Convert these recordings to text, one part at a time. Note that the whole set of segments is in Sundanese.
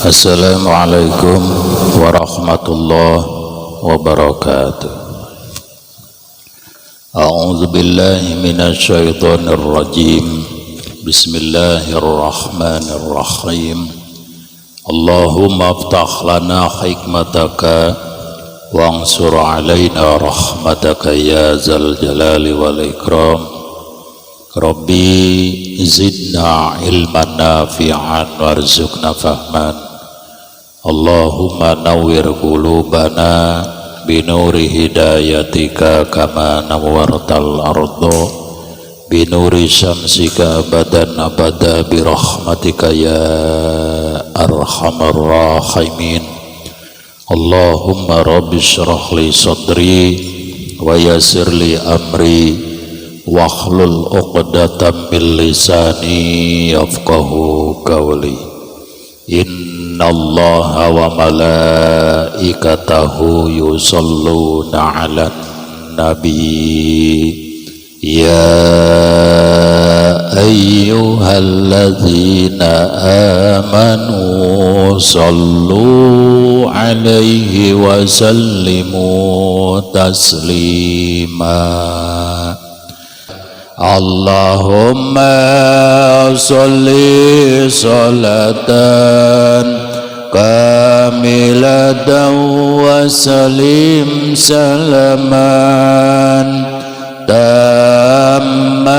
Assalamualaikum warahmatullahi wabarakatuh. A'udzu billahi minasyaitonir rajim. Bismillahirrahmanirrahim. Allahumma aftah lana hikmataka wansur alaina rahmataka ya zal jalali wal ikram. Rabbi zidna ilman nafi'an warzuqna fahman. Allahumma nawwir qulubana binuri hidayatika kama nawwartal ardo binuri syamsika abadan abada birahmatika ya arhamar rahimin. Allahumma rabbi shrah li sadri wa yassir li amri wahlul 'uqdatam min lisani yafqahu qawli. Innallaha wa malaikatahu yusholluna 'alan nabi ya ayyuhalladzina amanu shallu 'alaihi wa sallimu taslima. Allahumma sholli sholatan kamilatan wa salim salaman tamman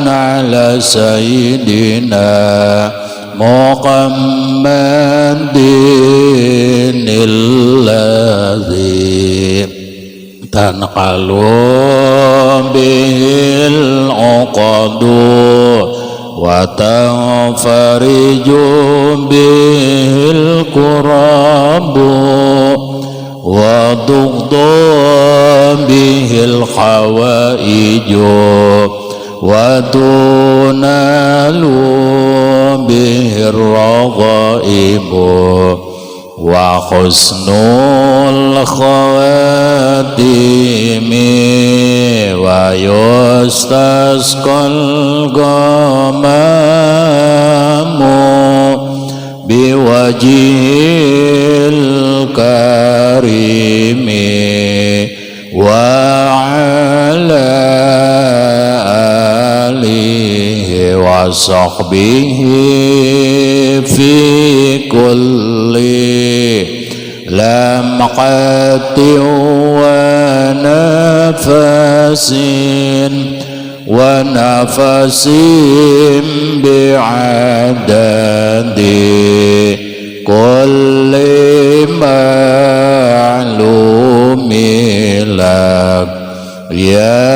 ala sayyidina Muhammadin alladzi tanqalu bihil uqadu wa tanfariju bihil kurabu wa tuqda bihil hawaiju wa tunalu bihir raghaibu wa husnul khawatimi wa yustasqal ghamamu biwajhil karimi wa ala alihi wa sahbihi fi kulli lamqatin wa nafasin wa nafasin bi'adadi kulli ma'lumi lak ya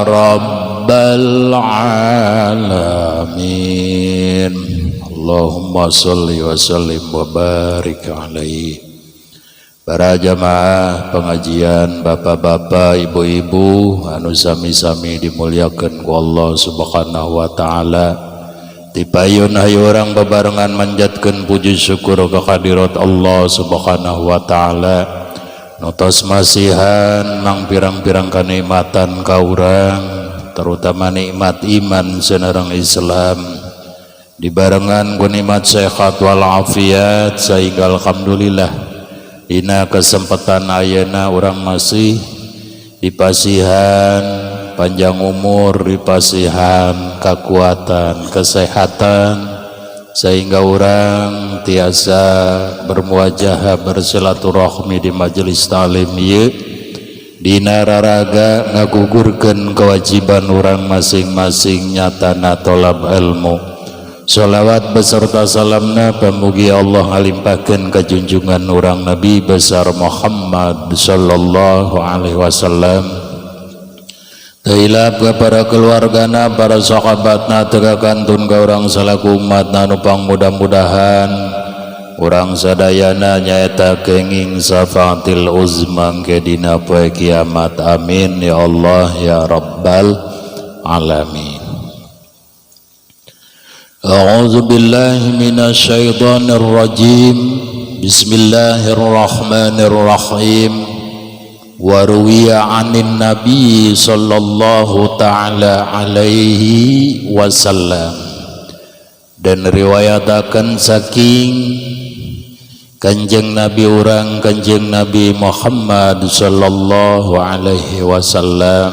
rabbal alamin. Allahumma sholli wa sallim wa barik alaihi. Para jamaah pengajian, bapak-bapak, ibu-ibu anu sami-sami dimuliakan ku Allah Subhanahu wa taala. Tipayun hayu urang bebarengan manjatkeun puji syukur ka kehadirat Allah Subhanahu wa taala. Notos masihan mang pirang-pirang kanikmatan ka urang, terutama nikmat iman sareng Islam. Dibarengan ku nikmat sehat walafiat sehingga alhamdulillah dina kesempatan ayeuna urang masih dipasihan panjang umur, dipasihan kekuatan, kesehatan sehingga urang tiasa bermuajah bersilaturahmi di majelis taklim ieu dina raraga ngagugurkeun kewajiban urang masing-masing nyatana tolab ilmu. Sholawat beserta salamna pamugi Allah ngalimpahkeun ka junjungan urang Nabi besar Muhammad sallallahu alaihi wasallam. Teu hilap ka para keluargana, para sahabatna, teu kantun ka urang salaku umatna nu pang mudah-mudahan urang sadayana nyaeta kenging syafaatil uzma ke dina poe kiamat. Amin ya Allah ya rabbal alamin. A'udzu billahi minasyaitonir rajim. Bismillahirrahmanirrahim. Wa ruwiya 'anin nabi sallallahu ta'ala alaihi wasallam. Dan riwayataken saking Kanjeng Nabi urang Kanjeng Nabi Muhammad sallallahu alaihi wasallam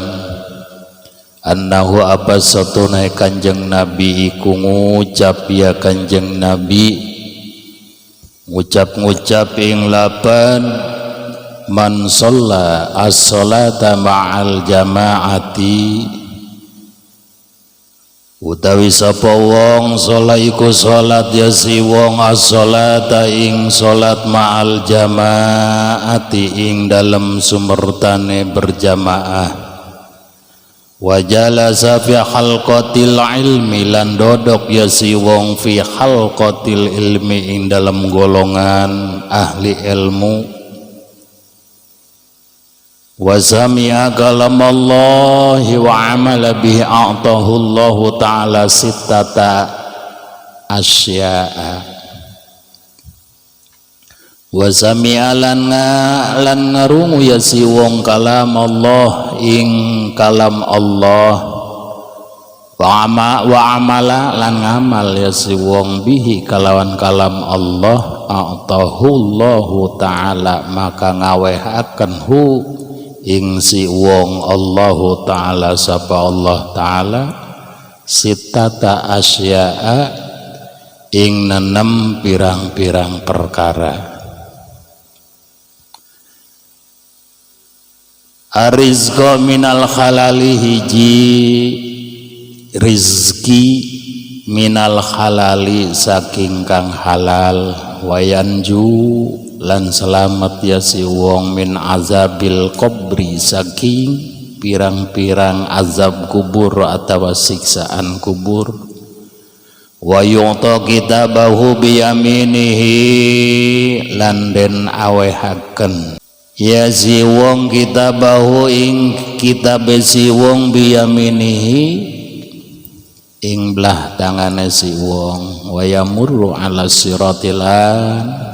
annahu apa satuna Kanjeng Nabi iku ngucap ya Kanjeng Nabi ngucap-ngucap ing lapan man shalla as-salata ma'al jama'ati utawi sapa wong salat iku salat ya si wong as-salata ing salat ma'al jama'ati ing dalem sumertane berjamaah wa jalasa fi halqatil ilmi lan dodok ya si wong fi halqatil ilmi ing dalem golongan ahli ilmu wa sami'a kalam Allah wa amala bihi a'tahu Allah ta'ala sittata asya'a wa sami'a lan ngarungu ya si wong kalam Allah ing kalam Allah wa amala lan ngamal ya si wong bihi kalawan kalam Allah a'tahu Allah ta'ala maka ngawehaken hu ing si wong Allahu ta'ala sapa Allah ta'ala sitata asya'a ing nenem pirang-pirang perkara. Arizqa minal halali hiji rizki minal halali saking kang halal wayanju lan selamat ya si wong min azabil qabri saking pirang-pirang azab kubur atau siksaan kubur wa yu'ta kitabahu biyaminihi lan den awehaken ya si wong kitabahu ing kitabe si wong biyaminihi ing belah tangane si wong wa yamurru ala siratilan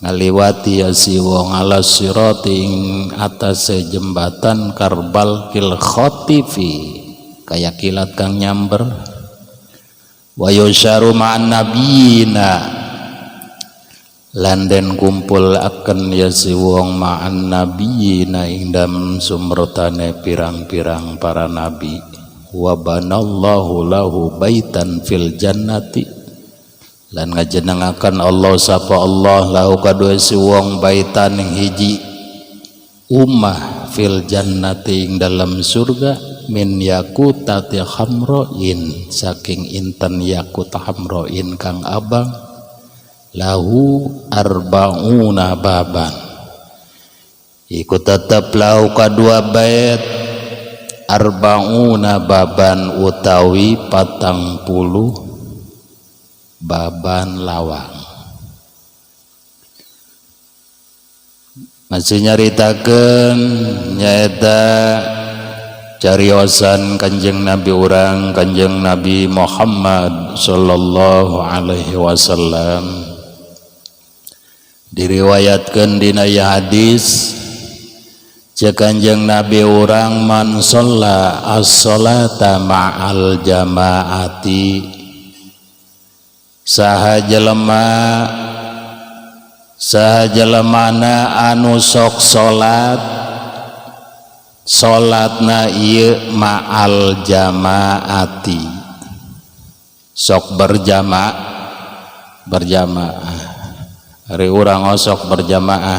ngaliwati ya si wong ala sirati ing atase jembatan karbal kil khatifi kaya kilat kang nyamber wa yusharu ma'an nabiyina lan den kumpul akan ya si wong ma'an nabiyina ing dalem sumrotane pirang-pirang para nabi wa banallahu lahu baitan fil jannati lan ngajenengaken Allah sapa Allah lahu kadue si wong baitan ing hiji umah fil jannati ing dalam surga min yakutati hamroin saking intan yakut hamroin kang abang lahu arba'una baban iku tetep lahu kadua bait arba'una baban utawi 40 baban lawang. Masih nyaritakeun nyaeta cariosan Kanjeng Nabi urang Kanjeng Nabi Muhammad sallallahu alaihi wasallam diriwayatkeun dina hadis ceuk Kanjeng Nabi urang man shalla as-salata ma'al jama'ati saha jelemana anu sok salat salatna ieu ma'al jamaati sok berjamaah hari urang osok berjamaah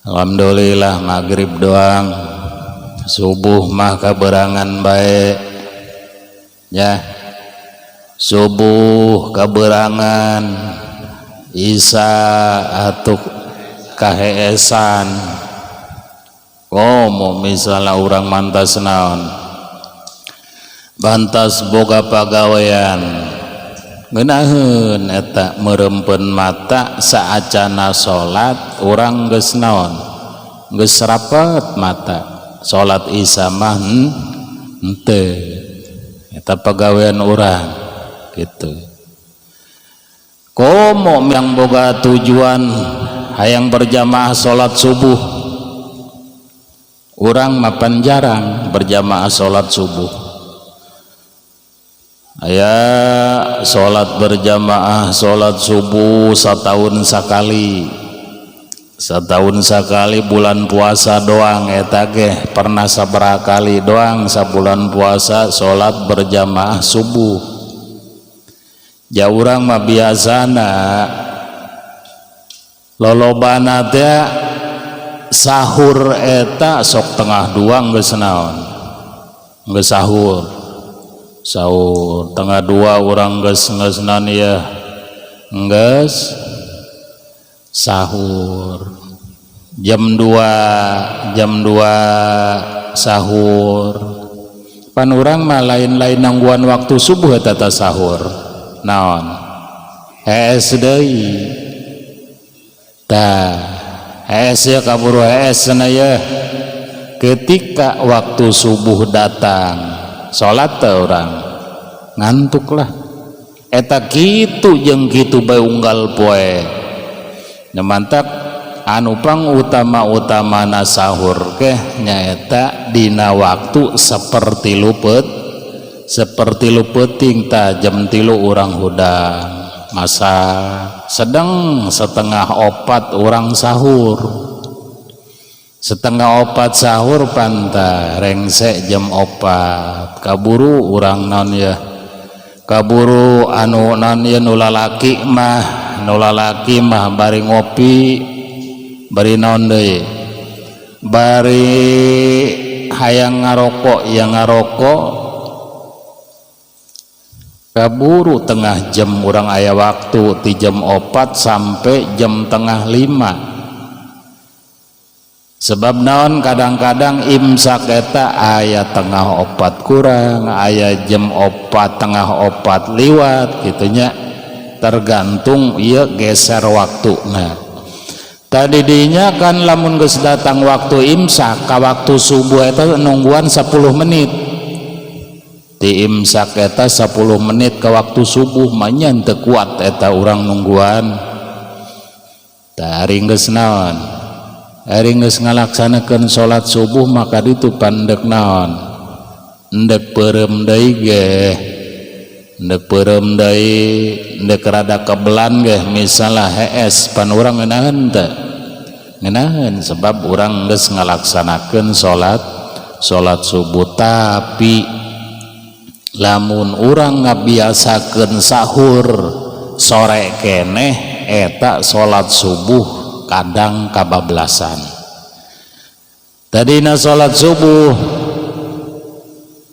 alhamdulillah maghrib doang subuh mah kaberangan bae ya subuh kaberangan isya atuh kaheesan komo misalnya urang mantas naon bantas boga pagawean ngeunaheun eta merempeun mata saacana salat urang geus naon geus rapet mata salat isya mah henteu eta pagawean urang gitu. Komo yang boga tujuan hayang berjamaah salat subuh urang mapan jarang berjamaah salat subuh. Aya salat berjamaah, salat subuh setahun sekali, setahun sekali bulan puasa doang. Eta ge pernah sabaraha kali doang sabulan puasa salat berjamaah subuh. Ja urang mah biasana lolobana teh sahur eta sok tengah dua geus naon, geus sahur. Sahur tengah dua urang geus geus naon ya, geus sahur jam 2, jam 2 sahur. Pan urang mah lain-lain nangguan waktu subuh eta teh sahur naon, hees deui. Tah hees ya, kaburu hees cenah ya. Ketika waktu subuh datang, salat teh urang ngantuk lah. Eta kitu jeung kitu bae unggal poe. Mantak anu pang utama-utamana sahur keh nyaeta dina waktu seperti lupet, seperti peuting. Ta jam 3 urang hudang masa sedang 3.30 urang sahur, 3.30 sahur, panta rengse jam 4 kaburu urang non ya, kaburu anu non ya. Nu lalaki mah, nu lalaki mah bari ngopi, bari naon deui, bari hayang ngarokok yang ngarokok, kaburu tengah jam urang aya waktu di jam 4 sampai jam 4.30. Sebab naon? Kadang-kadang imsak eta aya 3.30 kurang, aya jam 4 3.30 liwat gitunya, tergantung iya geser waktu. Nah, tadi dinya kan lamun geus datang waktu imsak ka waktu subuh eta nungguan 10 menit. Di imsak eta 10 menit ke waktu subuh, manyan teu kuat eta urang nungguan. Tah, ari geus naon, ari geus ngalaksanakeun salat subuh, maka ditu pandek naon, endek peureum deui ge, endek peureum deui, endek rada kebelan ge, misalnya hees, pan urang ngeunaheun teu ngeunaheun, sebab urang geus ngalaksanakeun salat salat subuh. Tapi lamun urang ngabiasakeun sahur sore keneh, eta salat subuh kadang kabablasan. Tadina salat subuh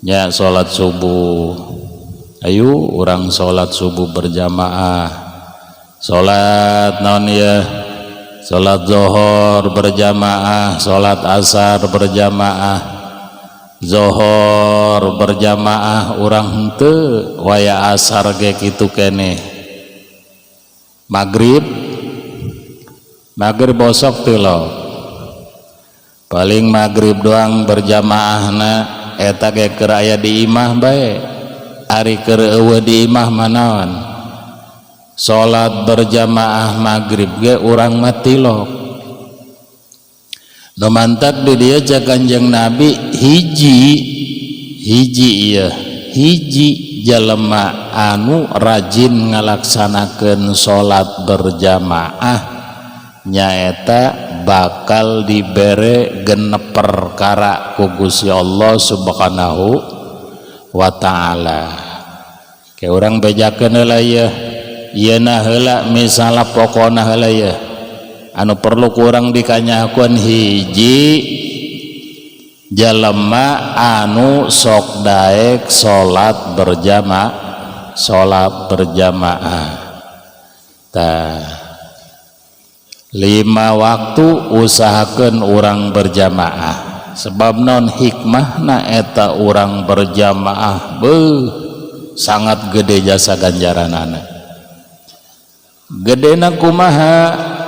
ya, salat subuh, ayo urang salat subuh berjamaah, salat naon ya, salat zuhur berjamaah, salat asar berjamaah. Zuhur berjamaah urang henteu, waya asar ge kitu keneh. Maghrib, maghrib bosok tilo, paling maghrib doang berjamaahna, eta ge keur aya di imah bae. Ari keur eueuh di imah manaon, salat berjamaah maghrib ge urang mah tilok. Nu mantak di dieu cek Kanjeng Nabi, hiji hiji ieu hiji jelema anu rajin ngalaksanakeun salat berjamaah nyaeta bakal dibere genep perkara ku Gusti Allah Subhanahu wa taala. Ke urang bejakeun heula ieu, ieu na heula, misalna pokona heula ieu anu perlu kurang dikanyakeun: hiji jelema anu sok daek salat berjamaah, salat berjamaah. Tah, lima waktu usahakan urang berjamaah. Sebab non hikmahna eta urang berjamaah beuh sangat gede jasa ganjaranana. Gedena kumaha?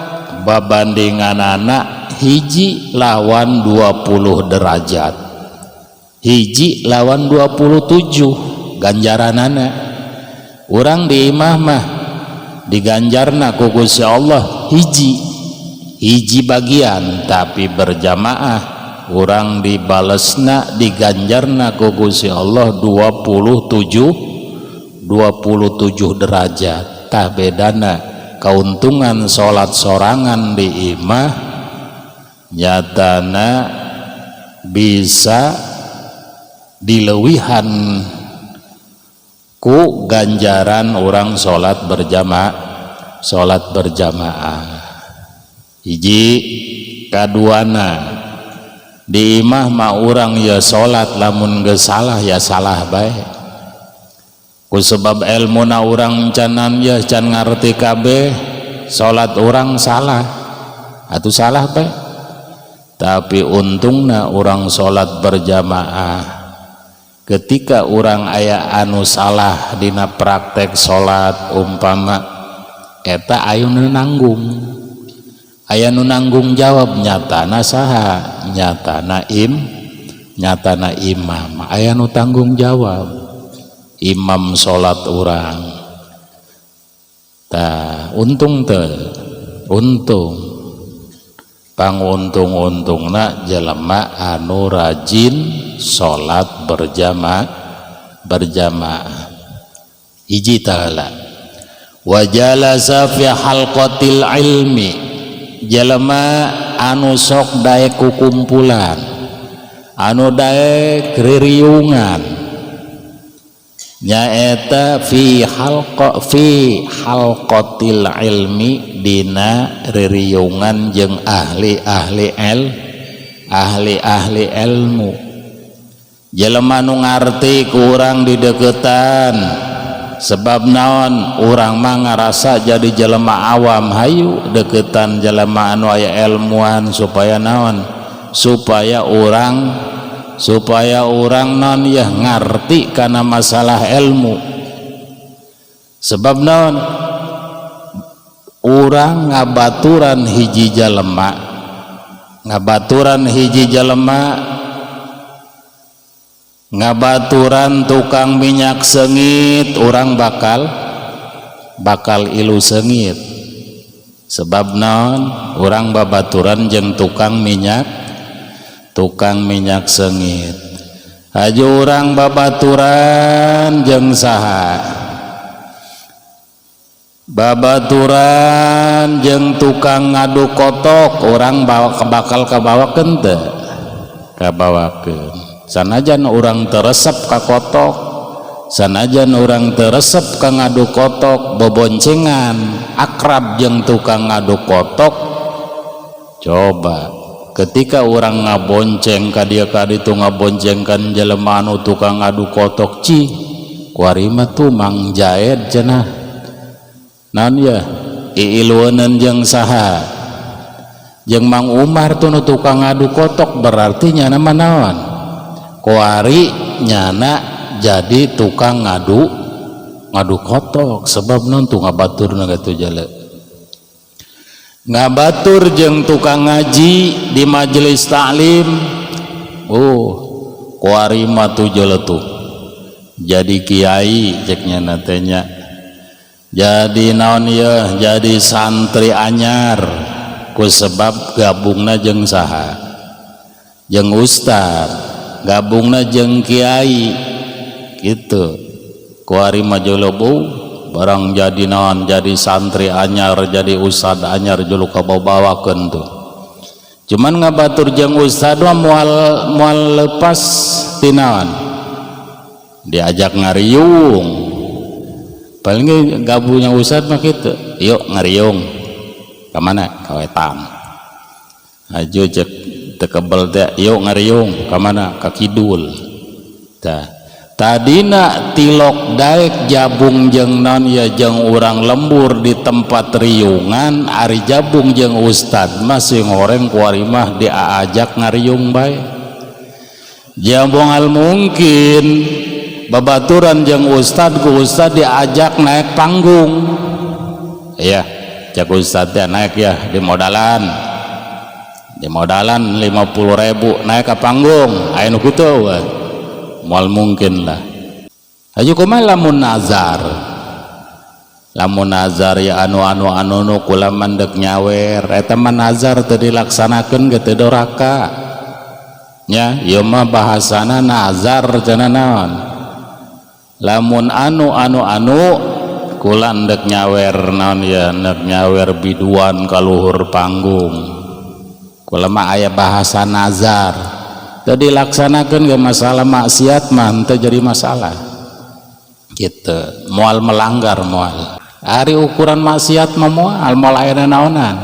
Babandinganana hiji lawan 20 derajat, hiji lawan 27 ganjaranana. Urang di imah mah diganjarna ku Gusti Allah hiji hiji bagian, tapi berjamaah urang dibalesna, diganjarna ku Gusti Allah 27. 27 derajat. Tah bedana keuntungan salat sorangan di imah nyatana bisa dileuwihan ku ganjaran orang salat berjamaah, salat berjamaah. Hiji kaduana, di imah mah urang ya salat, lamun geus salah ya salah bae, ku sebab ilmuna urang canan ya can ngarti kabeh. Salat urang salah atau salah bae, tapi untungna urang salat berjamaah, ketika urang aya anu salah dina praktek salat umpama, eta aya nu nanggung, aya nu nanggung jawab. Nyatana saha? Nyatana nyatana imam. Aya nu tanggung jawab, imam salat urang. Tah, untung teu? Untung. Panguntung-untungna jelema anu rajin salat berjamaah, berjamaah. Hiji taala, wa jalasa fi halqatil ilmi, jelema anu sok daek kukumpulan, anu daek ririungan, nyaeta fi halqatil ilmi, dina ririungan jeung ahli-ahli ilmu, jelema nu ngarti kurang dideketan. Sebab naon? Urang mah ngarasa jadi jelema awam, hayu deketan jelema anu aya ilmuan. Supaya naon? Supaya urang non ya ngarti karena masalah ilmu. Sebab naon? Urang ngabaturan hiji jalema, ngabaturan hiji jalema, ngabaturan tukang minyak seungit, urang bakal bakal ilu seungit. Sebab naon? Urang babaturan jeung tukang minyak seungit. Haju urang babaturan jeung saha? Babaturan jeung tukang ngadu kotok, urang bawa bakal kabawakeun teu? Kabawakeun. Sanajan urang teu resep ka kotok, sanajan urang teu resep ka ngadu kotok, boboncengan akrab jeung tukang ngadu kotok. Coba ketika urang ngabonceng ka dia, ka ditu, ngaboncengkan jelema anu tukang ngadu kotok, "Ci, kuari mah tuh Mang Jaed cenah naon ya, iilueun jeung saha, jeung Mang Umar tuh nu tukang ngadu kotok." Berarti nyana mah naon? Kuari nyana jadi tukang ngadu ngadu kotok. Sebab naon tuh? Ngabatur tuh jale, ngabatur jeung tukang ngaji di majelis taklim. "Oh, kuari mah tuh jale tuh jadi kiai," ceknya natenya, "jadi naon ya, jadi santri anyar." Ku sebab gabungna jeung saha? Jeung ustad, gabungna jeung kiai gitu. Kuari mah barang jadi naon, jadi santri anyar, jadi ustad anyar, julu kabawakeun tuh. Cuman ngabatur jeung ustad mah moal moal lepas tinawan diajak ngariung. Paling gabungnya ustad mah gitu, "Yuk ngariung." "Kemana?" "Ka wetan." Aju cek tekebel teh, "Yuk ngariung." "Kemana?" "Ka kidul." Tah, tadina tilok daek jabung jeung non ya, jeung urang lembur di tempat riungan. Ari jabung jeung ustad masih ngoreng, kuari mah diajak ngariung bae. Jabung al mungkin babaturan jeung ustad, ku ustad diajak naik panggung ya, cek ustad ya, "Naik ya, di modalan, di modalan 50 ribu naik ke panggung." Aya nu kitu? Moal mungkin lah. Ayo kumaha lamun nazar? Lamun nazar ya, anu anu anu nu kula mandek nyawer, eta mah nazar teu dilaksanakeun ge teu doraka nya. Ieu mah bahasana nazar cenah naon. Lamun anu anu anu kula ndek nyawer naon ya, ndek nyawer biduan ka luhur panggung, kula mah aya bahasa nazar teu dilaksanakeun ge, masalah maksiat mah henteu jadi masalah gitu, moal melanggar, moal. Ari ukuran maksiat mah moal moal aya naonan,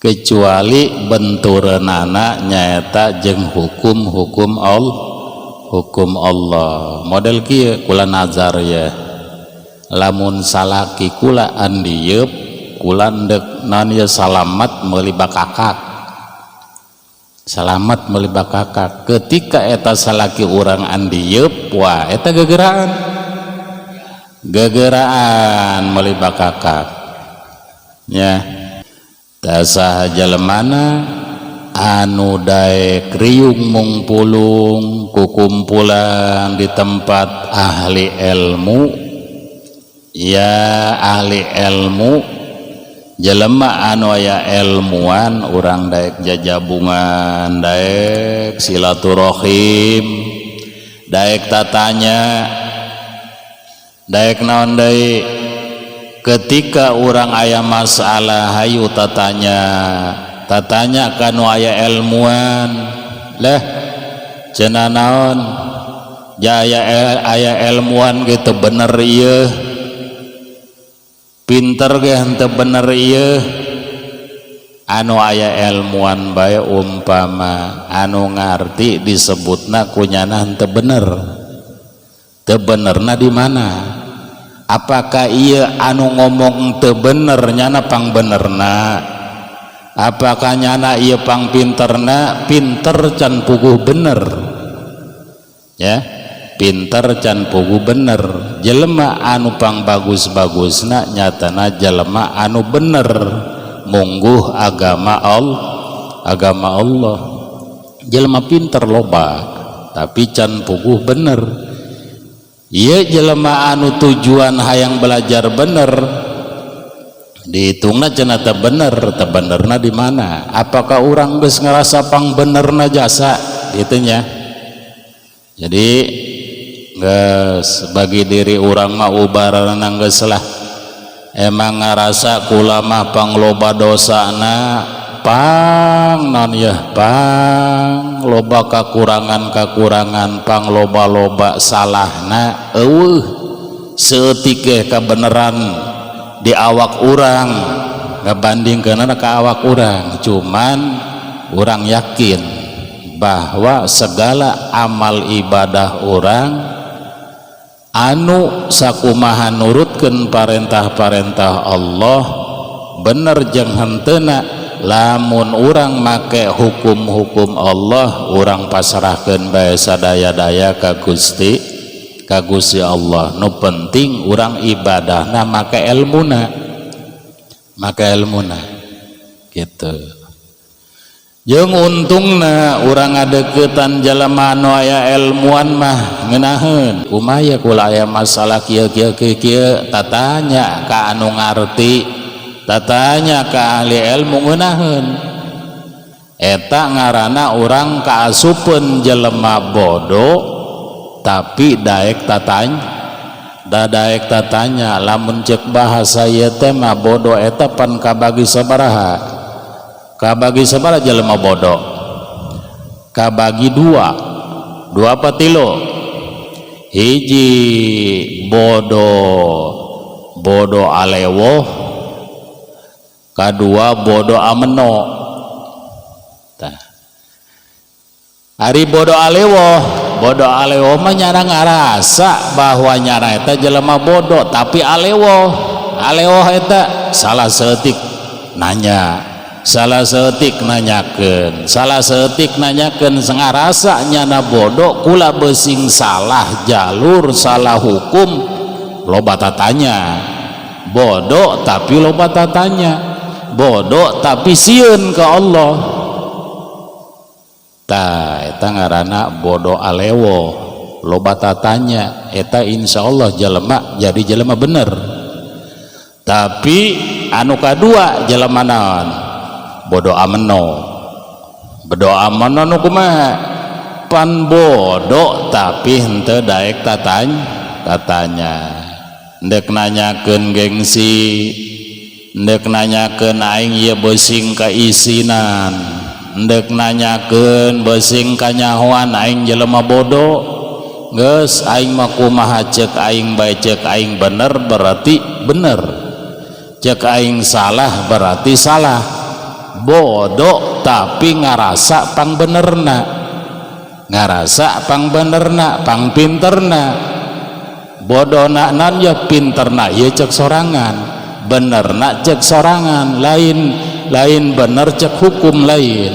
kecuali benturanana nyaeta jeung hukum-hukum Allah, hukum Allah. Model kieu, kula nazar ya, lamun salaki kula andieub, kula ndek naon ya, salamat meuli bakakak, salamat meuli bakakak. Ketika eta salaki urang andieub, wah, eta gegeraan, gegeraan meuli bakakak ya. Saha jelemana anu daek riung mungpulung kukumpulan di tempat ahli ilmu ya, ahli ilmu, jelema anu aya ilmuan, urang daek jajabungan, daek silaturahim, daek tatanya, daek naon deui. Ketika urang aya masalah, hayu tatanya, tatanya kanu aya ilmuan lah. Cenah naon jaya aya ilmuan gitu, bener iya, pinter ge henteu bener ieu. Anu aya ilmuan bae, umpama anu ngarti disebutna kunyana henteu bener. Teu benerna di mana? Apakah iya anu ngomong teu bener nyana pang benerna? Apakah nyana iya pang pinterna? Pinter can puguh bener ya, pinter can puguh bener. Jelema anu pang bagus-bagusna nyatana jelema anu bener mungguh agama Allah, agama Allah. Jelema pinter loba, tapi can puguh bener. Iya, jelema anu tujuan hayang belajar bener dihitungna cenah teu bener. Teu benerna di mana? Apakah urang geus ngerasa pang benerna jasa gitu nya? Jadi geus bagi diri urang mah ubarana geus lah, emang ngerasa kula mah pang loba dosana, pang non ya, pang loba kakurangan-kakurangan, pang loba-loba salahna, eueuh saeutik ge kabeneran di awak urang ngabandingkeun ka awak urang. Cuman urang yakin bahwa segala amal ibadah urang anu sakumaha nurutkeun parentah-parentah Allah, bener jeung henteuna, lamun urang make hukum-hukum Allah, urang pasrahkeun bae sadaya-daya ka Gusti, ka Gusti Allah. Nu penting urang ibadahna make ilmuna, make ilmuna gitu. Jeung untungna urang ngadeukeutan jalema anu aya ilmuan mah ngeunaheun. Kumaha kula aya masalah kieu kieu kieu kieu, tatanya ka anu ngarti, tatanya ka ahli ilmu, ngeunaheun. Eta ngaranna urang kaasupeun jelema bodoh tapi daek tatanya, daek tatanya. Lamun cek bahasa ieu teh mah, bodoh eta pan kabagi sabaraha? Kabagi sabaraha jelema bodoh? Kabagi dua. Dua apa tilu? Hiji bodoh, bodoh alewoh. Kedua bodoh ameno. Tah, ari bodoh alewoh, bodoh alewoh mah nyana ngarasa bahwa nyana eta jelema bodoh tapi alewoh. Alewoh eta salah saeutik nanya, salah saeutik nanyakeun, salah saeutik nanyakeun, ngarasa nyana bodoh. Kula besing salah jalur, salah hukum, loba tatanya. Bodoh tapi loba tatanya, bodoh tapi sieun ke Allah. Tah, eta ngaranna bodoh alewo, loba tatanya. Eta insya Allah jelema jadi jelema bener. Tapi anu kadua jelema naon? Bodoh ameno. Bodoh ameno nu kumaha? Pan bodoh tapi henteu daek tatanya, ndek nanyakeun gengsi, ndek nanyakeun aing ieu beuing kaisinan, ndek nanyakeun beuing kanyahoan aing jelema bodoh. Geus aing mah kumaha ceuk aing bae, ceuk aing bener berarti bener, ceuk aing salah berarti salah. Bodoh tapi ngarasa pang benerna, ngarasa pang benerna, pang pinterna. Bodohna nan ya pinterna ya cek sorangan, benerna cek sorangan, lain lain bener cek hukum lain.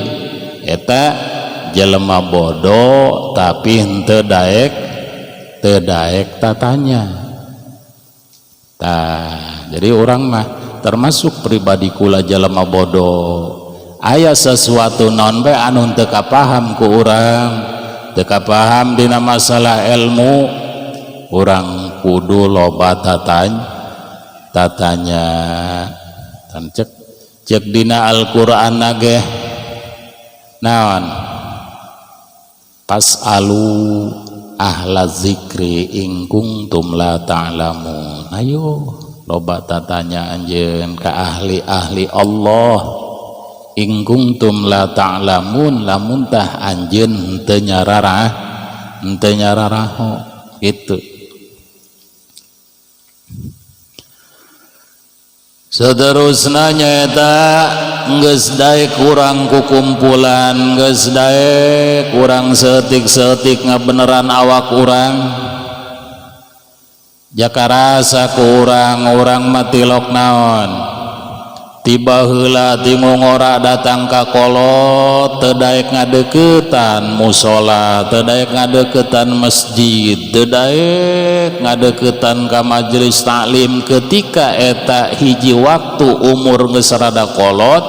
Eta jelema bodoh tapi henteu daek, teu daek tatanya. Tah, jadi orang mah termasuk pribadi kula jelema bodoh. Aya sesuatu non bae anu teu kapaham ku urang, teu kapaham dina masalah ilmu, urang kudu loba tatanya. Tan cek cek dina Al-Qur'an ge naon, fas'alu ahla zikri in kuntum la ta'lamun. Ayo loba tatanya anjeun ka ahli-ahli Allah, in kuntum la ta'lamun, lamun tah anjeun henteu nyararah, henteu nyararaho gitu. Seterusna nyaeta geus daek kurang kukumpulan, geus daek kurang seetik-seetik ngabeneran awak urang. Jaka rasa ku urang, urang mah tilok naon, tiba heula ti ngora datang ka kolot teu daek ngadeukeutan musala, teu daek ngadeukeutan masjid, teu daek ngadeukeutan ka majelis taklim. Ketika eta hiji waktu umur geus rada kolot,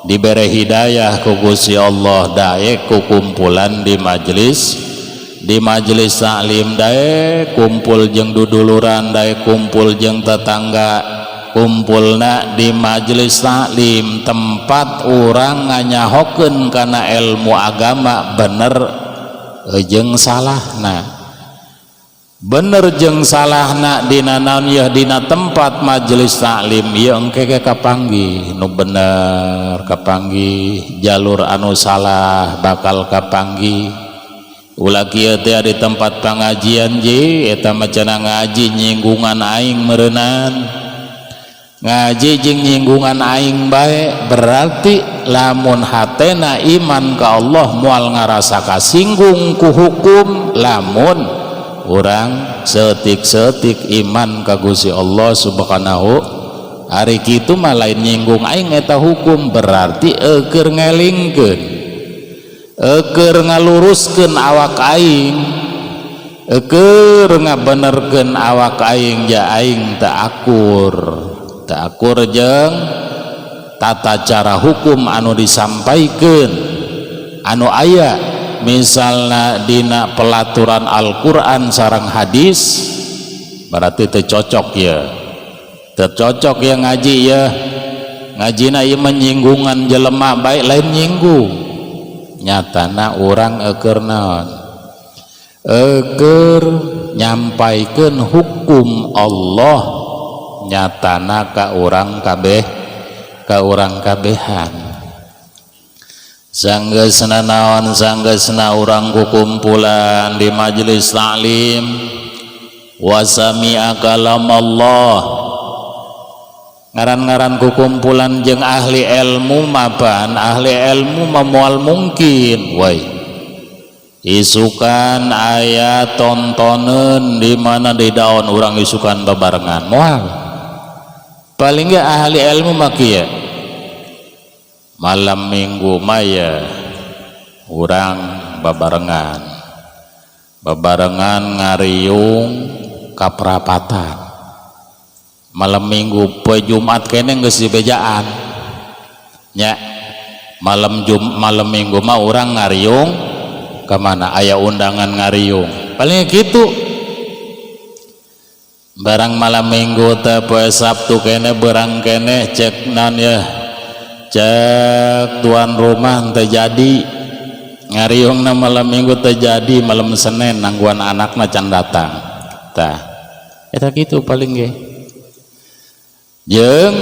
dibere hidayah ku Gusti Allah, daek ku kumpulan di majelis taklim, daek kumpul jeung duduluran, daek kumpul jeung tetangga, kumpulna di majelis taklim, tempat urang nganyahokeun kana ilmu agama bener jeung salahna, bener jeung salahna dina naon yeuh dina tempat majelis taklim ieu engke ge kapanggih nu bener, kapanggih jalur anu salah bakal kapanggih. Ulah kieu teh di tempat pangajian je eta mah cenah ngaji nyinggungan aing meureunnan, ngaji jeung nyinggungan aing bae, berarti lamun hatena iman ka Allah moal ngarasa kasinggung ku hukum lamun urang seetik-seetik iman ka Gusti Allah Subhanahu. Ari kitu mah lain nyinggung aing eta hukum, berarti eueur ngelingkeun, eueur ngaluruskeun awak aing, eueur ngabenerkeun awak aing, ja aing teu akur, teu akur jeung tata cara hukum anu disampaikan anu aya misalna dina pelaturan Al-Qur'an sareng hadis, berarti teu cocok ya, teu cocok ya ngaji ya, ngajina ieu menyinggungan jelema baik lain nyinggung, nyatana urang eueur naon, eueur nyampaikeun hukum Allah nyatana ka urang kabeh, ka urang kabehan. Sanggeusna naon, sanggeusna urang kukumpulan di majelis taklim, wasami'a kalam Allah, ngaran-ngaran kukumpulan jeung ahli ilmu maban, ahli ilmu mah moal mungkin woi isukan aya tontoneun di mana di daun urang isukan babarengan moal. Paling enggak ahli ilmu mah kieu, malam minggu maya urang babarengan, babarengan ngariung kaprapatan. Malam minggu poe Jumat kene geus dibejaan nya, malam minggu mah urang ngariung kemana, aya undangan ngariung paling gitu. Barang malam minggu teh poe Sabtu kene berang kene cek nan ya, cek tuan rumah teh jadi Ngariungna malam Minggu terjadi, malam Senin nangguan anakna can datang. Tah, eta kitu paling ge. Jeung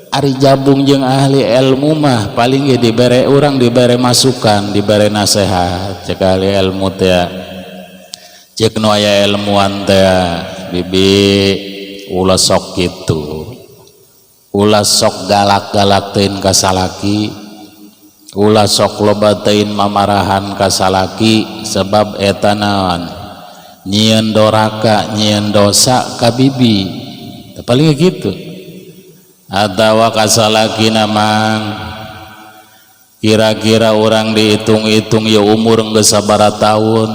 ari jabung jeung ahli ilmu mah paling ge dibere urang, dibere masukan, dibere nasihat. Cek ahli ilmu teh, cek nu aya ilmuan teh, "Bibi, ulah sok kitu, ulah sok galak-galak teuing ka salaki, ulah sok loba teuing mamarahan ka salaki, sebab eta naon, nyieun doraka, nyieun dosa ka bibi." Paling gitu. Atawa ka salakina, "Mang, kira-kira orang dihitung-hitung ya umur geus sabaraha tahun,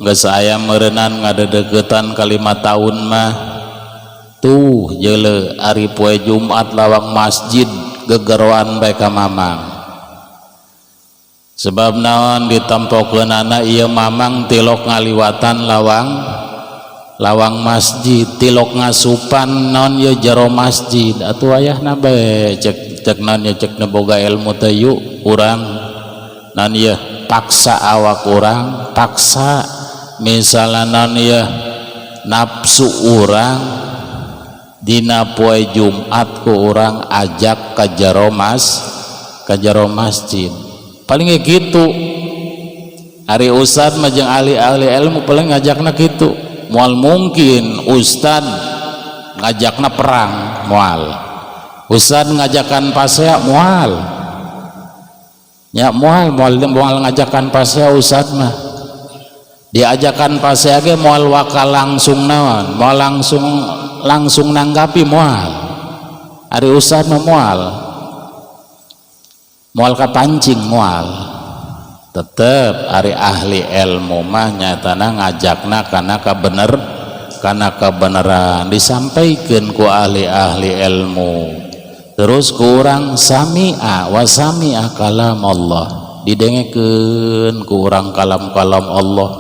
geus aya meureunan ngadedeketan ka 5 tahun mah. Tuh jele, ari poe Jumat lawang masjid gegeroan bae ka Mamang. Sebab naon, ditempokeunana ieu Mamang tilok ngaliwatan lawang lawang masjid, tilok ngasupan naon ye jero masjid. Atuh ayahna bae." Cek cek naon ye, cek boga ilmu teh, "Yuk urang naon ye, paksa awak urang, paksa misalnya naon ye, nafsu urang, dina poe Jumat ku urang ajak ka jero masjid." Paling gitu. Ari ustad mah jeung ahli-ahli ilmu paling ngajakna kitu. Moal mungkin ustad ngajakna perang, moal. Ustad ngajakan pasea, moal ya, moal moal moal ngajakan pasea. Ustad mah diajakan pasea ge moal wakal langsung naon, moal langsung langsung nanggapi, moal. Ari ustad mah moal moal kapancing, moal. Tetep ari ahli ilmu mah nyatana ngajakna karena kabener, karena kebenaran disampaikan ku ahli-ahli ilmu. Terus ku urang sami'a wa sami'a kalam Allah, didengekeun ku urang kalam-kalam Allah,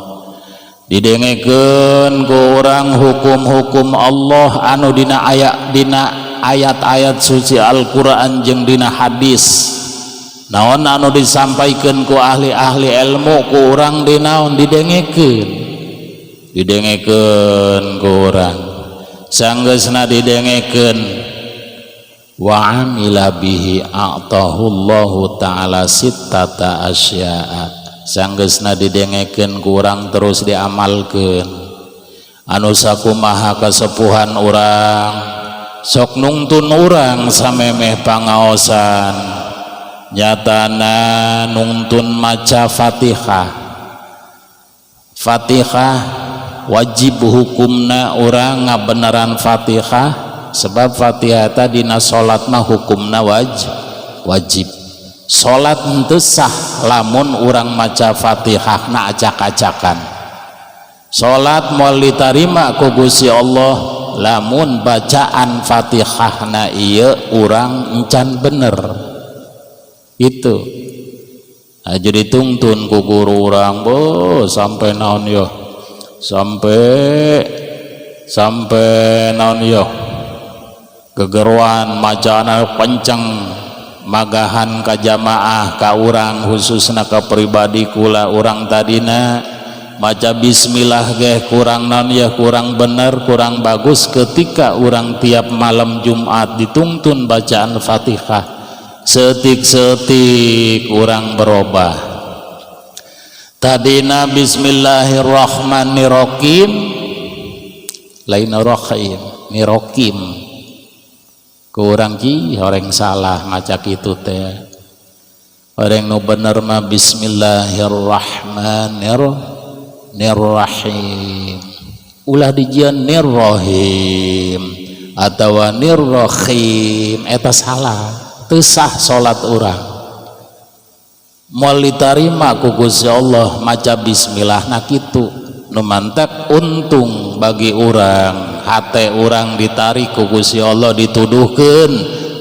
didengekeun ku urang hukum-hukum Allah anu dina ayat, dina ayat-ayat suci Al-Qur'an jeung dina hadis. Naon anu disampaikan ku ahli-ahli ilmu, ku urang dinaon, didengekeun, didengekeun ku urang. Sanggeusna didengekeun, wa amila bihi a'tahullahu ta'ala sittata asya'a. Sanggeusna didengekeun ku urang terus diamalkeun, anu sakumaha kasepuhan urang sok nungtun urang samemeh pangaosan, nyatana nungtun maca Fatihah. Fatihah wajib hukumna urang ngabeneran Fatihah, sebab Fatihah tadi dina salat mah hukumna wajib. Salat henteu sah lamun urang maca Fatihah na acak-acakan. Salat moal ditarima ku Gusti Allah lamun bacaan Fatihah na ieu urang encan bener. Itu aja dituntun ku guru urang bo sampai naon yo, sampai sampai naon yo, gegeruan macana kenceng, magahan ka jamaah, ka urang, khususna ka pribadi kula. Urang tadina maca bismillah geh kurang naon ya, kurang bener, kurang bagus. Ketika urang tiap malam Jumat dituntun bacaan Fatihah, saeutik-saeutik urang berubah. Tadina bismillahirrahmanirrahim, lain rohim nirokim, kurang ki orang salah maca kitu teh. Orang nu bener mah bismillahirrahmanirrahim, ulah dijieun nirrohim atawa nirrohim, eta salah, teu sah salat urang, moal ditarima ku Gusti Allah maca bismillah. Nah, kitu nu mantak untung bagi urang, hate urang ditarik ku Gusti Allah, dituduhkeun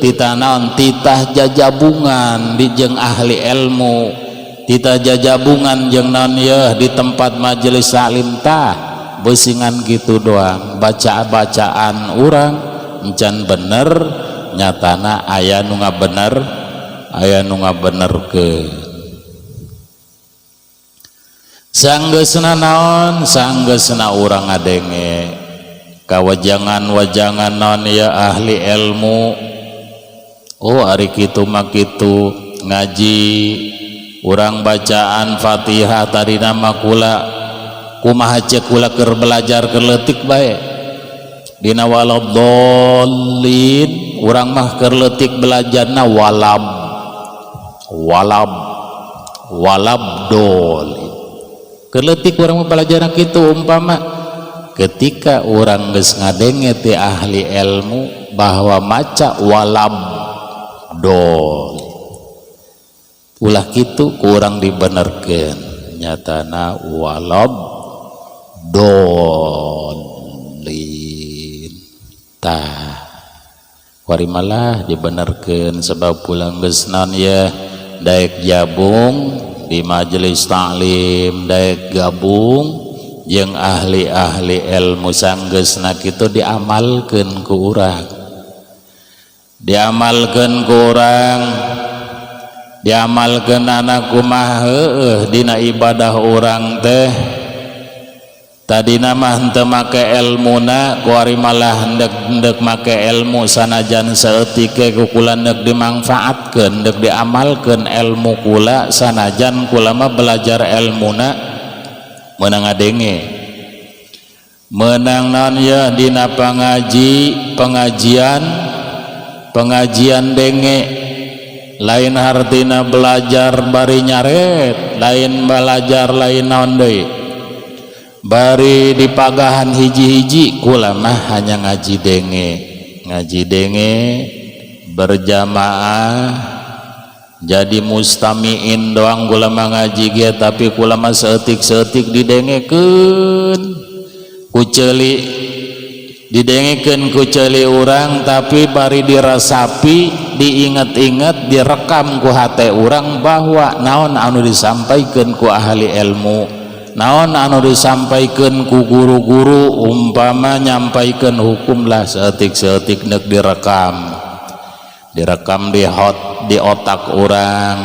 titah naon, titah jajabungan di jeung ahli ilmu, titah jajabungan jeung naon yeuh, di tempat majelis taklim. Tah, beusingan gitu doang, baca-bacaan urang encan bener, nyatana aya nu ngabener, aya nu ngabenerkeun. Sanggeusna naon? Sanggeusna urang ngadenge kawajangan-wajangan naon ya, ahli ilmu. Oh, ari kitu mah kitu. Ngaji urang bacaan Fatihah, tadi nama kula kumaha, cek kula keur belajar keur leutik bae dina waladdallin. Urang mah keur leutik belajarna walab walab walab dolin. Keur leutik urang mah belajar kitu. Umpama ketika urang geus ngadenge ti ahli ilmu bahwa maca walab dol ulah kitu, kurang dibenerkeun, nyatana walab dolin. Tah, kuari malah dibenerkeun sebab pulang geus naon ya, daek jabung di majelis taklim, daek gabung jeung ahli-ahli ilmu. Sanggeusna kitu diamalkeun ku urang, diamalkeun ku urang, diamalkeun anak kumaha, heueuh dina ibadah urang teh. Tadina mah henteu make elmuna, kuari malah endek-endek make ilmu, sanajan saeutik ge ku kula endek dimangfaatkeun, endek diamalkeun ilmu kula, sanajan kula mah belajar ilmuna meunang ngadenge, meunang naon ya, dina pangaji, pengajian, pengajian denge. Lain hartina belajar bari nyaret, lain belajar, lain naon deui, bari dipagahan hiji-hiji. Kula mah hanya ngaji denge, ngaji denge berjamaah, jadi mustamiin doang kula mah ngaji ge. Tapi kula mah saeutik-saeutik didengekeun ku ceuli, didengekeun ku ceuli urang, tapi bari dirasapi, diinget-inget, direkam ku hate urang bahwa naon anu disampaikan ku ahli ilmu, naon anu disampaikan ku guru-guru, umpama nyampaikan hukum lah saeutik-saeutik nek direkam, direkam di hot di otak urang,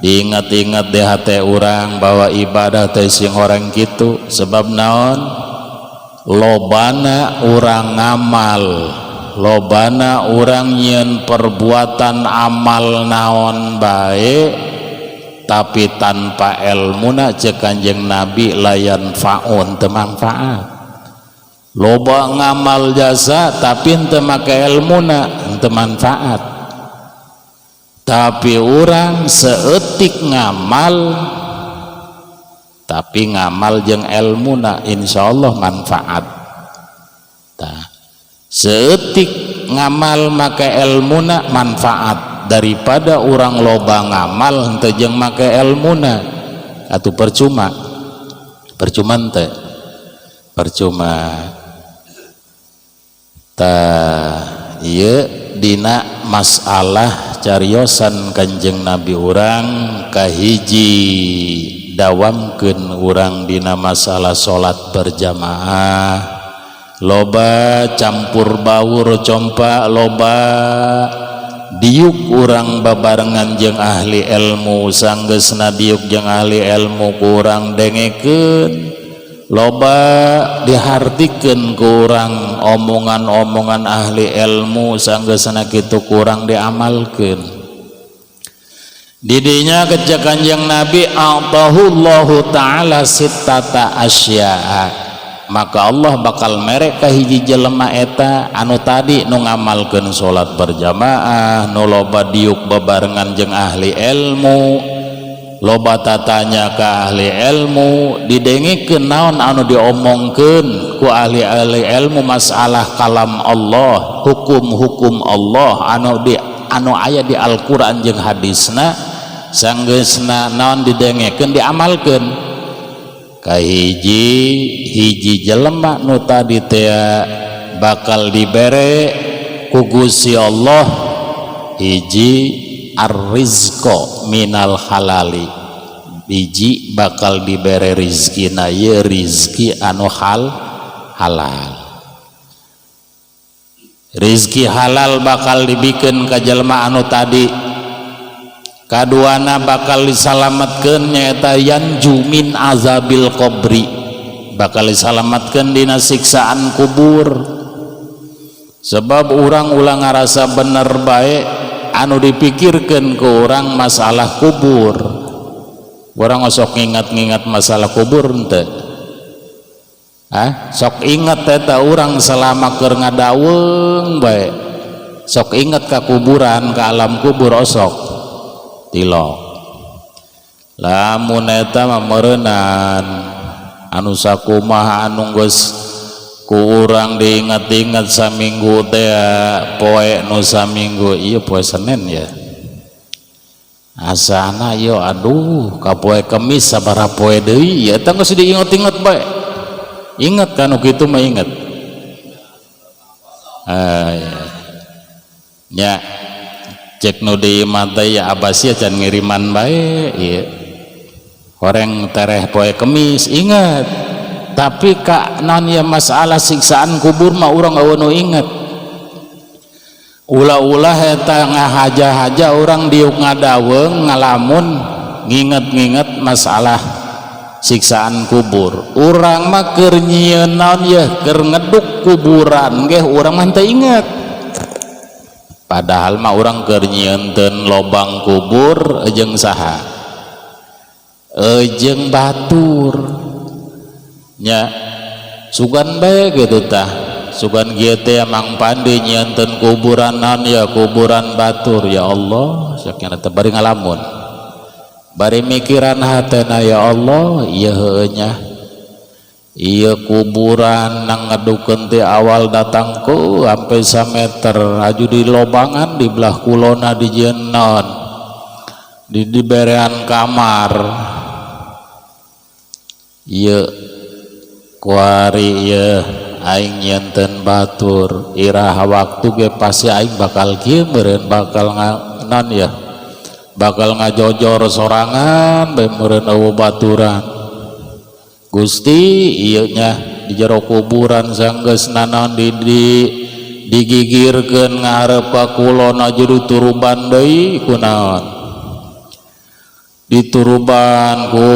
diingat-ingat di hati urang bahwa ibadah teh sing orang gitu. Sebab naon? Lobana urang ngamal, lobana urang nyieun perbuatan amal naon bae, tapi tanpa ilmuna, cek Kanjeng Nabi, la yanfa'un, teu manfaat. Loba ngamal jasa tapi henteu make ilmuna, henteu manfaat. Tapi urang saeutik ngamal tapi ngamal jeung ilmuna, insyaallah manfaat. Tah, saeutik ngamal make ilmuna manfaat daripada urang loba ngamal henteu jeung make ilmuna, atau percuma, percuma teh, percuma. Tah, ieu dina masalah cariosan Kanjeng Nabi urang. Kahiji, dawamkeun urang dina masalah salat berjamaah. Loba campur baur compa, loba diuk urang babarengan jeung ahli ilmu. Sanggeusna diuk jeung ahli ilmu, kurang dengekeun, loba dihartikeun kurang omongan-omongan ahli ilmu. Sanggeusna kitu kurang diamalkeun. Didinya kecek Kanjeng Nabi, a'tahullahu ta'ala sittata asya'a, maka Allah bakal merek ka hiji jelema eta anu tadi nu ngamalkeun salat berjamaah, nu loba diuk bebarengan jeung ahli ilmu, loba tatanya ka ahli ilmu, didengikeun naon anu diomongkeun ku ahli-ahli ilmu masalah kalam Allah, hukum-hukum Allah anu aya di Al-Qur'an jeung hadisna. Sanggeusna naon, didengekeun, diamalkeun. Kahiji, hiji jelema nu tadi teh bakal dibere ku Gusti Allah, hiji, arrizqo minal halali. Hiji, bakal dibere rizkina ye rizki anu halal. Rizki halal bakal dibikin ka jelema anu tadi. Kaduana bakal disalamatkeun nyaeta yanju min azabil qabri, bakal disalamatkeun dina siksaan kubur. Sebab urang ulah ngarasa bener bae, anu dipikirkeun ku urang masalah kubur. Urang osok ngingat-ngingat masalah kubur henteu? Ah, sok inget eta urang selama keur ngadaweung bae, sok inget ka kuburan, ka alam kubur, osok tilok. Lamun eta mah meureunan anu sakumaha anu geus ku urang diinget-inget saminggu teh, poe nu saminggu ieu poe Senin ya, asana yo aduh ka poe Kemis sabaraha poe deui ya, eta geus diinget-inget bae. Inget kan kitu mah, inget. Ah, ya cek nu di mata ya abasia can ngiriman bae ieu horeng tereh poe Kemis inget. Tapi kak non ya masalah siksaan kubur mah urang euweuh nu inget. Ulah-ulah eta ngahaja-haja urang diuk ngadaweung ngalamun nginget-nginget masalah siksaan kubur. Urang mah keur nyieun naon yeuh, keur ngeduk kuburan ge urang mah teu inget, padahal mah urang keur nyieun lobang kubur jeung saha, jeung batur nya. Sugan bae gitu tah, sugan kieu teh Mang Pandi nyieun kuburan naon ya, kuburan batur. Ya Allah, sakina teh bari ngalamun, bari mikiran hatena, ya Allah, ieu heueuh nya, ieu kuburan nang ngedukeun ti awal datangku sampai sameter aju di lobangan di belah kulona di naon di diberean kamar ieu kuari ieu aing nyieun batur, iraha waktu ge pasti aing bakal kieu meureun, bakal non ya, bakal ngajojor sorangan bae meureun, euweuh baturan. Gusti, ieu nya di jero kuburan sanggeus nanaon di digigirkeun ngarep ka kulon aju dituruban deui kunaon, dituruban ku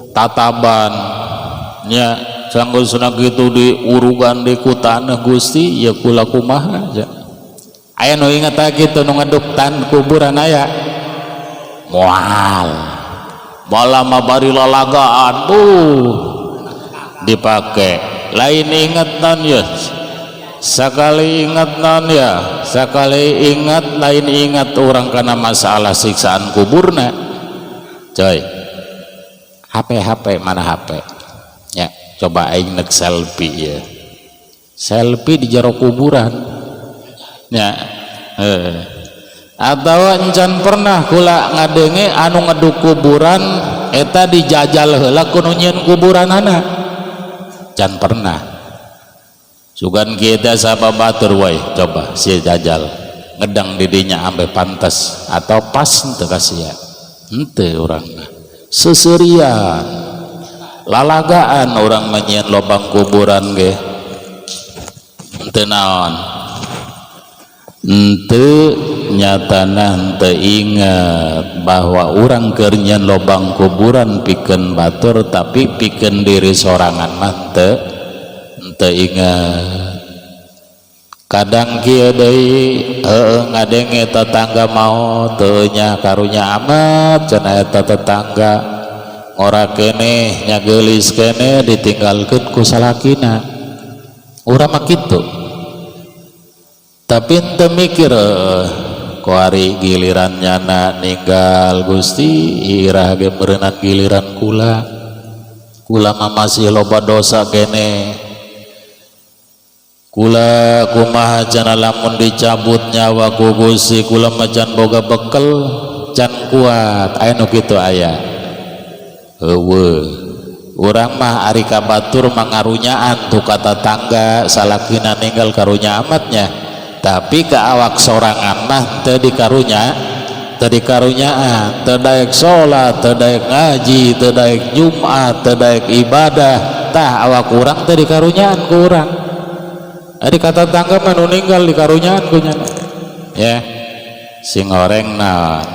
tataban nya, sanggeusna kitu diurugan di ku taneuh. Gusti, ieu kula kumaha? Aya nu inget kitu nu ngeduk tan kuburan? Aya moal. Malah mah bari lalagaan tuh dipake, lain inget non ya. Sekali ingat non ya, sekali ingat, lain ingat orang karena masalah siksaan kuburna. Coy, HP, HP mana HP ya? Coba aing nek selfie ya, selfie di jero kuburan ya. Atau encan pernah kula ngadenge anu ngeduk kuburan eta dijajal heula ku nu nyieun kuburanana? Can pernah. Sugan kita sapa batur wae, coba si jajal ngedang didinya ambe pantas atau pas henteu kasih ya, henteu. Urang mah seserian lalagaan urang mah nyieun lobang kuburan ge henteu naon, henteu nyatana, henteu ingat bahwa urang keur nyieun lobang kuburan pikeun batur, tapi pikeun diri sorangan mah henteu, henteu ingat. Kadang kieu deui, heueuh, ngadenge tetangga mau teu nya, karunya amat cenah eta tetangga, ngora keneh nya, geulis keneh, ditinggalkeun ku salakina. Urang mah kitu, tapi ente mikir kuari giliran nyana ninggal. Gusti, iraha ge meureunan giliran kula? Kula mah masih loba dosa kene. Kula kumaha cenah lamun dicabut nyawa ku Gusti? Kula mah can boga bekel, can kuat. Aya nu kitu? Aya? Euweuh. Urang mah ari ka batur mangarunyaan tuh ka tetangga salakina ninggal, karunya amatnya, tapi ke awak sorangan mah teu dikarunya, teu dikarunyaan, teu daek salat, teu daek ngaji, teu daek Jumat, teu daek ibadah. Tah, awak urang teu dikarunyaan ku urang. Ari ka tetangga mah nu ninggal dikarunyaan ku nyana ya. Sing horeng naon?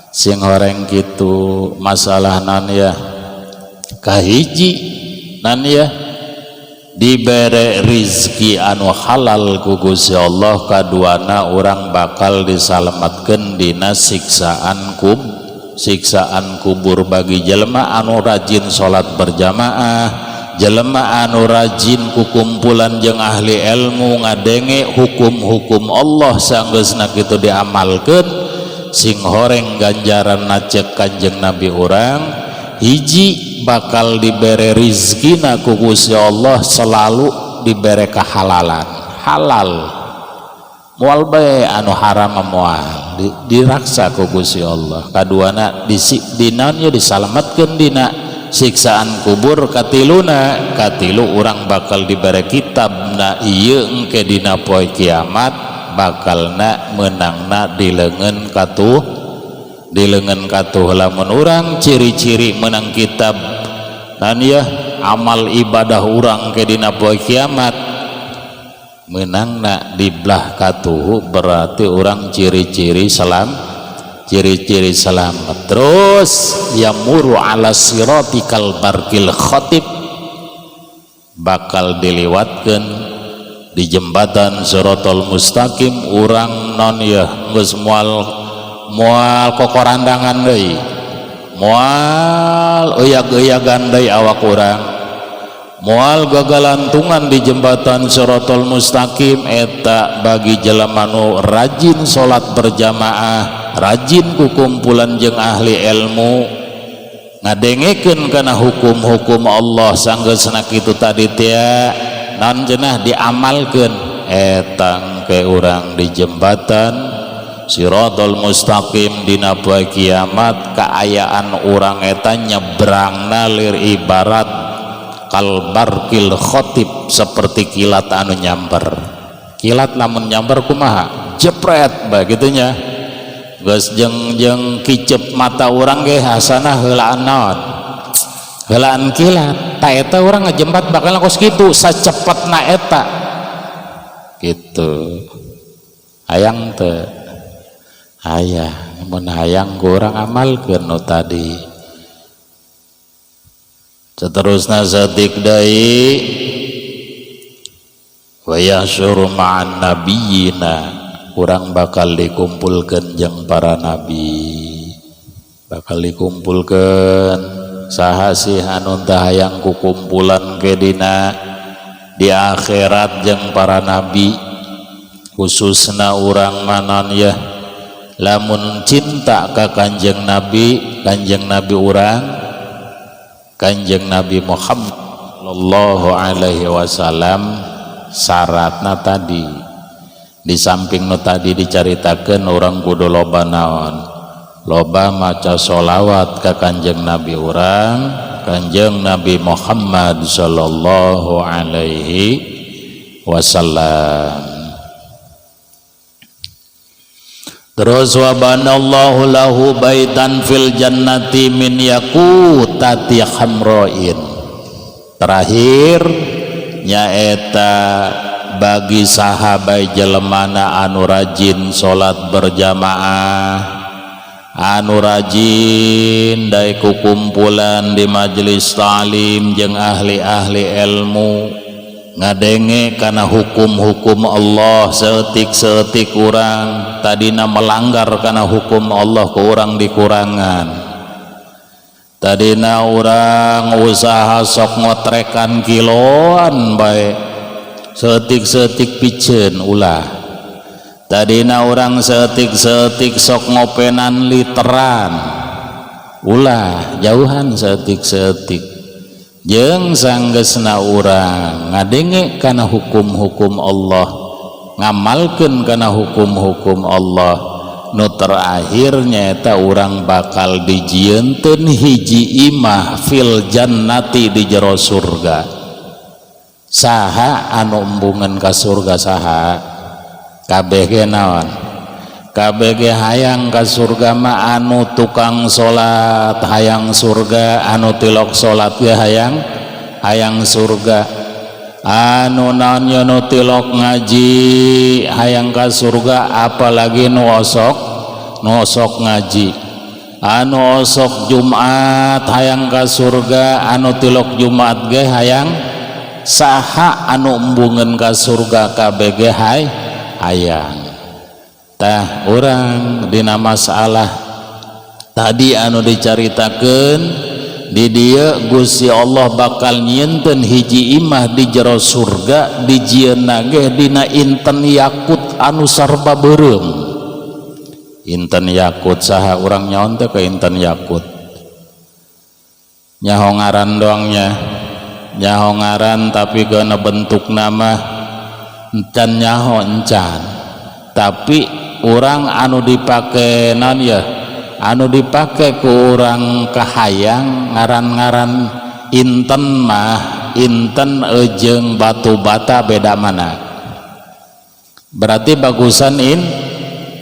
Sing horeng kitu masalah naon ya? Kahiji naon ya? Dibere rizki anu halal ku Gusti Allah. Kaduana, urang bakal disalamatkeun dina siksaan kubur. Bagi jelema anu rajin salat berjamaah, jelema anu rajin kukumpulan jeung ahli ilmu, ngadenge hukum-hukum Allah, sanggeusna kitu diamalkeun, sing horeng ganjaran ceuk Kanjeng Nabi urang, hiji, bakal dibere rizkina ku Gusti Allah selalu dibere kehalalan, halal, moal bae anu haram, moal diraksa ku Gusti Allah. Kaduana, di dinaon ya, disalamatkeun dina siksaan kubur. Katiluna, katilu, urang bakal dibere kitab na ieu engke dina poe kiamat bakalna menangna di leungeun katuh, di leungeun katuh. Lamun urang ciri-ciri menang kitab dan ya amal ibadah urang ke dina poe kiamat menangna di belah katuh, berarti urang ciri-ciri selamat. Terus yamuru ala sirati kal barqil khatib, bakal diliwatkan di jembatan siratal mustaqim urang non ya, geus moal moal kokorandangan deui, moal uyag-uyagan deui awak urang, moal gagalantungan di jembatan siratal mustaqim. Eta bagi jelema nu rajin salat berjamaah, rajin kukumpulan jeung ahli ilmu, ngadengekeun kana hukum-hukum Allah, sanggeusna kitu tadi teh naon cenah, diamalkeun, eta ke urang di jembatan siratal mustaqim dina poe kiamat kaayaan urang eta nyebrangna lir ibarat kal barqil khatib, seperti kilat anu nyamper. Kilat lamun nyamper kumaha? Jepret bae gitunya. Geus jeung jeung kicep mata urang ge hasanah heulaan naon, heulaan kilat. Ta eta urang ngajembat bakal kos kitu sacepetna eta gitu. Hayang teu? Hayang. Mun hayang, ku urang amalkeun nu tadi. Seterusna saeutik deui, wa yahsyuru ma'an nabiyina, urang bakal dikumpulkan jeung para nabi, bakal dikumpulkan. Saha sih anu teu hayang kukumpulan ke dina di akhirat jeung para nabi? Khususna urang manon ya, lamun cinta ka Kanjeng Nabi, Kanjeng Nabi urang, Kanjeng Nabi Muhammad sallallahu alaihi wasallam, syaratna tadi, di samping nu tadi dicaritakeun, urang kudu loba naon, loba maca sholawat ka Kanjeng Nabi urang, Kanjeng Nabi Muhammad sallallahu alaihi wasallam. Terus wa banallahu lahu baitan fil jannati min yakutati hamroin. Terakhir nyaeta bagi sahabat jelemana anu rajin salat berjamaah, anu rajin daek kumpulan di majelis ta'lim jeung ahli-ahli ilmu, ngadenge karena hukum-hukum Allah, saeutik-saeutik urang tadina melanggar karena hukum Allah, ke urang dikurangan. Tadina urang usaha sok ngotrekan kiloan bae, saeutik-saeutik piceun ulah. Tadina urang saeutik-saeutik sok ngopenan literan, ulah, jauhan saeutik-saeutik. Jeung sanggeusna urang ngadenge kana hukum-hukum Allah, ngamalkeun kana hukum-hukum Allah, nu terakhir nyaeta urang bakal dijieunteun hiji imah fil jannati, di jero surga. Saha anu embungeun ka surga? Saha? Kabeh ge naon, kabeh ge hayang ka surga mah. Anu tukang salat hayang surga, anu tilok salat ge hayang hayang surga, anu naon nu tilok ngaji hayang ka surga, apalagi nu osok. Nu osok ngaji, anu osok Jumat hayang ka surga, anu tilok Jumat ge hayang, saha anu embungeun ka surga kabeh ge hay hayang. Tah, urang dina masalah tadi anu dicaritakeun di dieu, Gusti Allah bakal nyieunteun hiji imah di jero surga, dijieunna ge dina inten yakut anu sarba beureum. Inten yakut, saha urang nyaon teh ke inten yakut? Nyaho ngaran doangnya, nyaho ngaran, tapi kana bentuk nama encan nyaho, encan. Tapi urang anu dipake non ya, anu dipake ku urang kahayang ngaran-ngaran inten mah, inten ejeng batu bata beda mana? Berarti bagusan in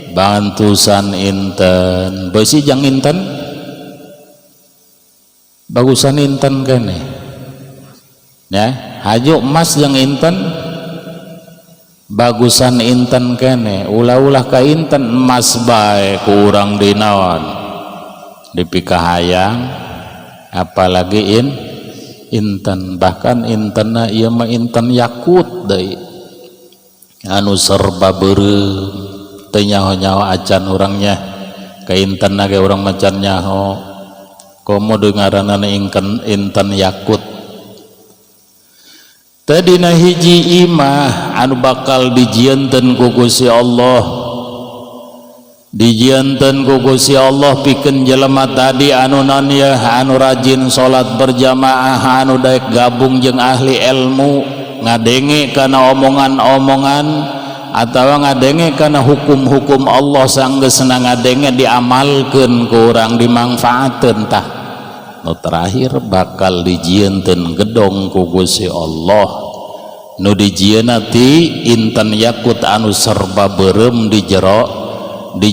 bantusan inten besi jang inten, bagusan inten kene ya. Haju emas jang inten, bagusan inten kene. Ulah-ulah ka inten, emas bae kurang dinaon dipikahayang, apalagi in inten. Bahkan intenna ieu mah inten yakut deui anu serba beureum. Teu nyaho-nyaho acan urangnya ka inten ge, urang macan nyaho, komo ngaranana inten, inten yakut. Tadina hiji imah anu bakal dijieunteun ku Gusti Allah, dijieunteun ku Gusti Allah pikeun jelema tadi anu non ya, anu rajin salat berjamaah, anu daek gabung jeung ahli ilmu, ngadenge kana omongan-omongan atau ngadenge kana hukum-hukum Allah. Sanggeusna ngadenge, diamalkeun ku urang, dimangfaateun. Tah, nu terakhir bakal dijieunteun gedong ku Gusti Allah nu dijieunna ti intan yakut anu serba beureum di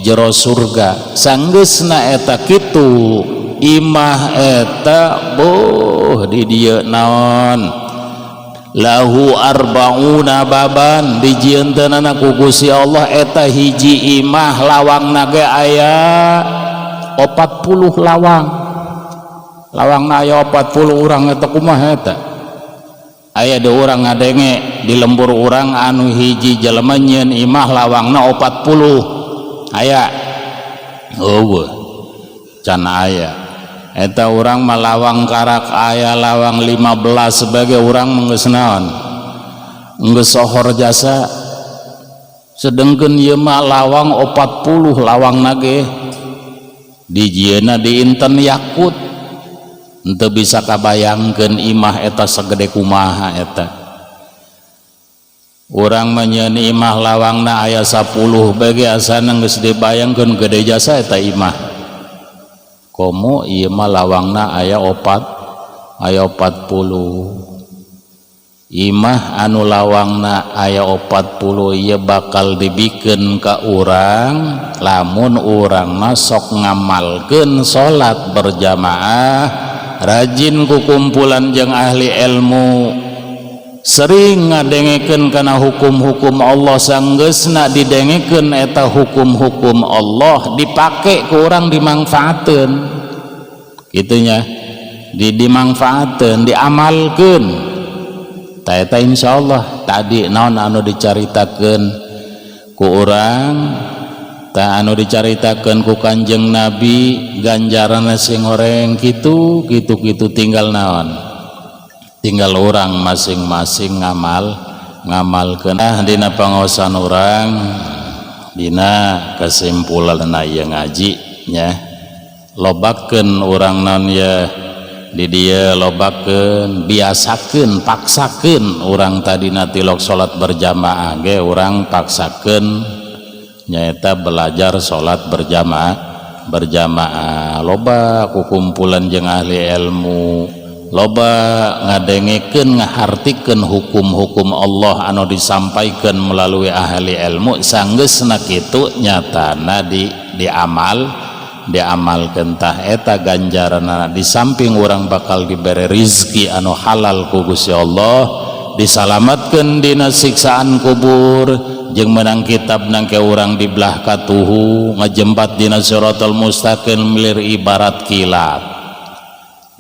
jero surga. Sanggeusna eta kitu imah eta, boh, di dieu naon, lahu arba'una baban, dijieunteunana ku Gusti Allah eta hiji imah lawangna ge aya 40 lawang. Lawangna aya 40. Urang eta kumaha eta? Aya di urang ngadenge di lembur urang anu hiji jelema nyieun imah lawangna 40, aya? Eueuh, can aya eta. Urang mah lawang karak aya lawang 15 sebagai urang geus naon, geus sohor jasa. Sedengkeun ieu mah lawang 40, lawang ge dijieunna di inten yakut. Henteu bisa kabayangkeun imah eta segede kumaha eta. Urang mah nyieun imah lawangna aya 10 bagi asana geus dibayangkeun gede jasa eta imah, komo ieu mah lawangna aya opat, aya 40. Imah anu lawangna aya 40 ieu bakal dibikeun ka urang lamun urang masuk ngamalkeun salat berjamaah, rajin ku kumpulan jeung ahli ilmu, sering ngadengekeun kana hukum-hukum Allah. Sanggeusna didengekeun eta hukum-hukum Allah, dipake ku urang, dimangfaateun gitunya, di dimangfaateun, diamalkeun. Ta eta insyaallah tadi naon anu dicaritakeun ku urang, ta anu dicaritakeun ku Kanjeng Nabi, ganjaran sing horeng kitu kitu kitu. Tinggal naon, tinggal orang masing-masing ngamalkeun. Ah, dina pangaosan urang, dina kesimpulan ieu ngaji nya, lobakeun urang naon ya di dieu, lobakeun, biasakeun, paksakeun urang tadina tilok salat berjamaah ge urang paksakeun, nyaeta belajar salat berjamaah berjamaah, loba kukumpulan jeung ahli ilmu, loba ngadengekeun, ngahartikeun hukum-hukum Allah anu disampaikan melalui ahli ilmu. Sanggeusna kitu nyatana di diamal diamalkeun. Tah, eta ganjaranna, di samping urang bakal diberi rizki anu halal ku Gusti Allah. Disalamatkan dina siksaan kubur, jeung menang kitab nangke urang dibelah katuhu, ngajembat dina siratal mustaqim milir ibarat kilat,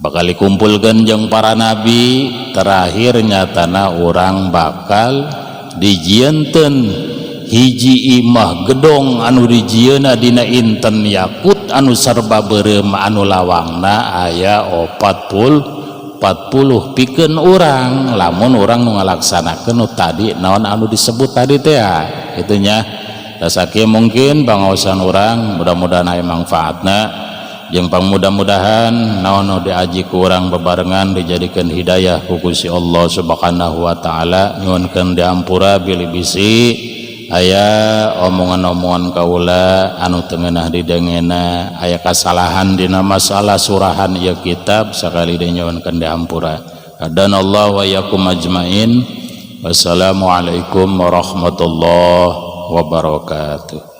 bakal dikumpulkan jeung para nabi. Terakhir nyatana urang bakal dijieunteun hiji imah gedong anu dijieunna dina inten yakut anu serba beureum, anu lawangna aya 40 pikeun urang, lamun urang nu ngalaksanakeun nu tadi, naon anu disebut tadi teh ya. Itu nya, sakieu mungkin pangaosan urang. Mudah-mudahan aya manfaatna, jeung pang mudah-mudahan naon nu diaji ku urang bebarengan dijadikeun hidayah ku Gusti Allah Subhanahu wa taala. Nyuhunkeun diampura bilih bisi aya omongan-omongan kaula anu teu ngeunah didengena, aya kasalahan dina masalah surahan ieu kitab. Sakali deui nyuhunkeun diampura. Dan Allah wa yakum ajmain. Wassalamualaikum warahmatullahi wabarakatuh.